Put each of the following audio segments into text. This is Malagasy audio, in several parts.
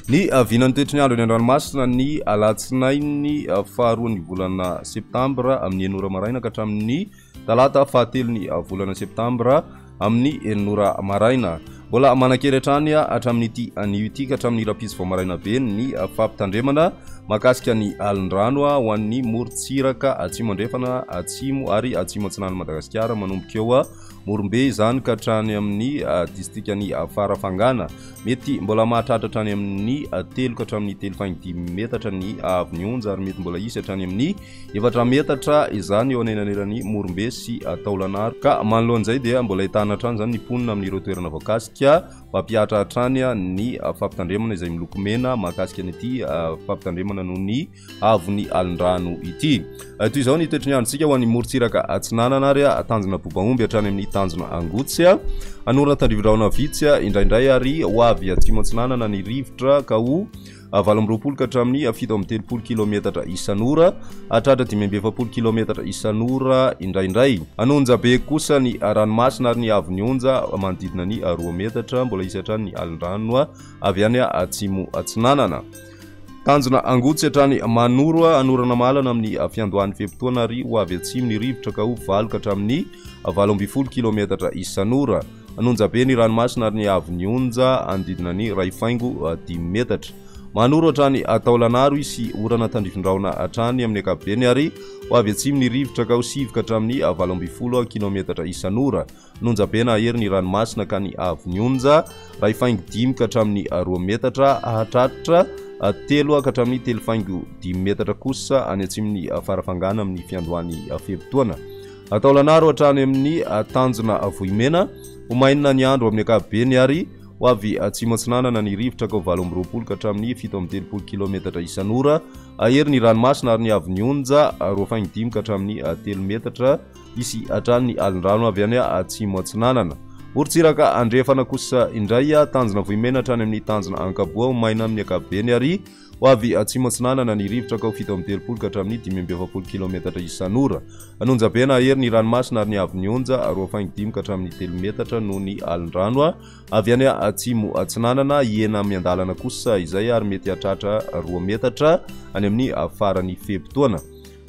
Ny vinan'ny toetry ny andro eny an-dranomasina ny alatsinainy faharoan'ny volana septambra amin'ny enina ora maraina ka hatramin'ny talata fahatelon'ny volana septambra amin'ny enina ora maraina. Mbola manan-kery hatrany hatramin'ity anio ity ka hatramin'ny rahampitso vao maraina be ny fampitandremana mahakasika ny alin-drano ho an'ny morontsiraka atsimo andrefana, atsimo ary atsimo atsinanan'i Madagasikara manomboka eo Morombe izany ka hatrany amin'ny distrikan'i Farafangana. Mety mbola mahatratra hatrany amin'ny telo ka hatramin'ny telo faingo dimy metatra ny haavon'ny onja ary mety mbola hisy hatrany amin'ny efatra metatra izany eo anelanelan'i Morombe sy Taolagnaro. Ka manoloana izay dia mbola ahitana hatrany izany ny mponina amin'ireo toerana voakasika mampihatra hatrany ny fampitandremana izay miloko mena mahakasika an'ity fampitandremana noho ny haavon'ny alin-drano ity. Toy izao ny toetry ny androntsika ho an'ny morontsiraka atsinanana ary tanjona Bobaomby hatrany amin'ny tanjona Angotsy. Hanorina tandrivindrahona vitsy indraindray ary ho avy atsimo atsinanana ny rivotra ka ho 28 ka hatramin'ny 37 kilometatra isan'ora, hahatratra 45 kilometatra isan'ora indraindray. An'Onja be kosa ny ranomasina ary ny haavon'ny onja manodidina ny 2 metatra. Mbola hisy hatrany ny alin-drano avy any atsimo atsinanana. Tanjona Angotsy hatrany Manoro, hanorana mahalana amin'ny fiandohan'ny fe-potoana ary ho avy atsimo ny rivotra ka ho 8 ka hatramin'ny 18 kilometatra isan'ora. An'Onjabe ny ranomasina ary ny haavon'ny onja hanodidina ny iray faingo dimy metatra. Manoro hatrany Taolagnaro hisy orana tandrifin-drahona hatrany amin'ny ankapobeny ary ho avy atsimo ny rivotra ka ho 9 ka hatramin'ny 18 kilometatra isan'ora. An'Onjabe nahery ny ranomasina ka ny haavon'ny onja iray faingo dimy ka hatramin'ny roa metatra hahatratra telo ka hatramin'ny telo faingo dimy metatra kosa any atsimon'ny Farafangana amin'ny fiandohan'ny fe-potoana. Taolagnaro hatrany amin'ny tanjona Vohimena, ho maina ny andro amin'ny ankapobeny ary ho avy atsimo atsinanana ny rivotra ka ho 28 ka hatramin'ny 37 kilaometatra isan'ora. Hahery ny ranomasina ary ny haavon'ny onja roa faingo dimy ka hatramin'ny telo metatra. Hisy hatrany ny alin-drano avy any atsimo atsinanana. Morontsiraka andrefana kosa indray, tanjona Vohimena hatrany amin'ny tanjona Ankaboa ho maina amin'ny ankapobeny ary ho avy atsimo atsinanana ny rivotra ka ho 37 ka hatramin'ny 45 kilaometatra isan'ora. An'Onjabe nahery ny ranomasina ary ny haavon'ny onja roa faingo dimy ka hatramin'ny telo metatra noho ny alin-drano avy any atsimo atsinanana. Hihena miandalana kosa izay ary mety hahatratra 2 metatra any amin'ny faran'ny fe-potoana.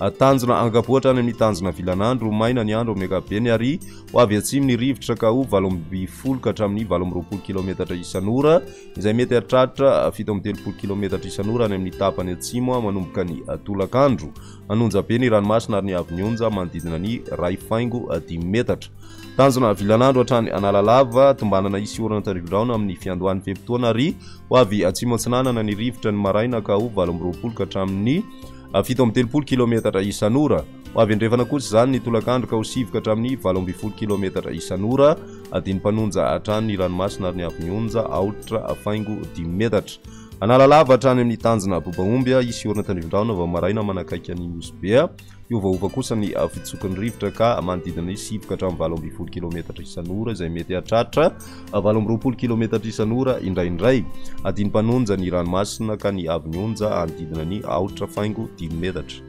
Tanjona Ankapoa hatrany amin'ny tanjona Vilanandro, maina ny andro amin'ny ankapobeny ary ho avy atsimo ny rivotra ka ho 18 ka hatramin'ny 28 kilaometatra isan'ora, izay mety hahatratra 37 kilaometatra isan'ora any amin'ny tapany atsimo manomboka ny tolakandro. Hanonja be ny ranomasina ary ny haavon'ny onja manodidina ny iray faingo dimy metatra. Tanjona Vilanandro hatrany Analalava, tombanana hisy orana tandrifindraona amin'ny fiandohan'ny fe-potoana ary ho avy atsimo atsinanana ny rivotra ny maraina ka ho 28 ka hatramin'ny 37 kilaometatra isan'ora. Ho avy andrefana kosa izany ny tolakandro ka ho 9 ka hatramin'ny 18 kilaometatra isan'ora. Adin'ny mpanonja hatrany ny ranomasina ary ny haavon'ny onja aotra faingo dimy metatra. Analalava hatrany amin'ny tanjona Bobaomby, hisy orana tandrifindrahona vao maraina manakaiky an'i Nosy Be. Hiovaova kosa ny fitsoky ny rivotra ka manodidina ny 9 ka hatramin'ny 18 kilaometatra isan'ora izay mety hahatratra 28 kilaometatra isan'ora indraindray. Adin'ny mpanonja ny ranomasina ka ny haavon'ny onja hanodidina ny aotra faingo dimy metatra.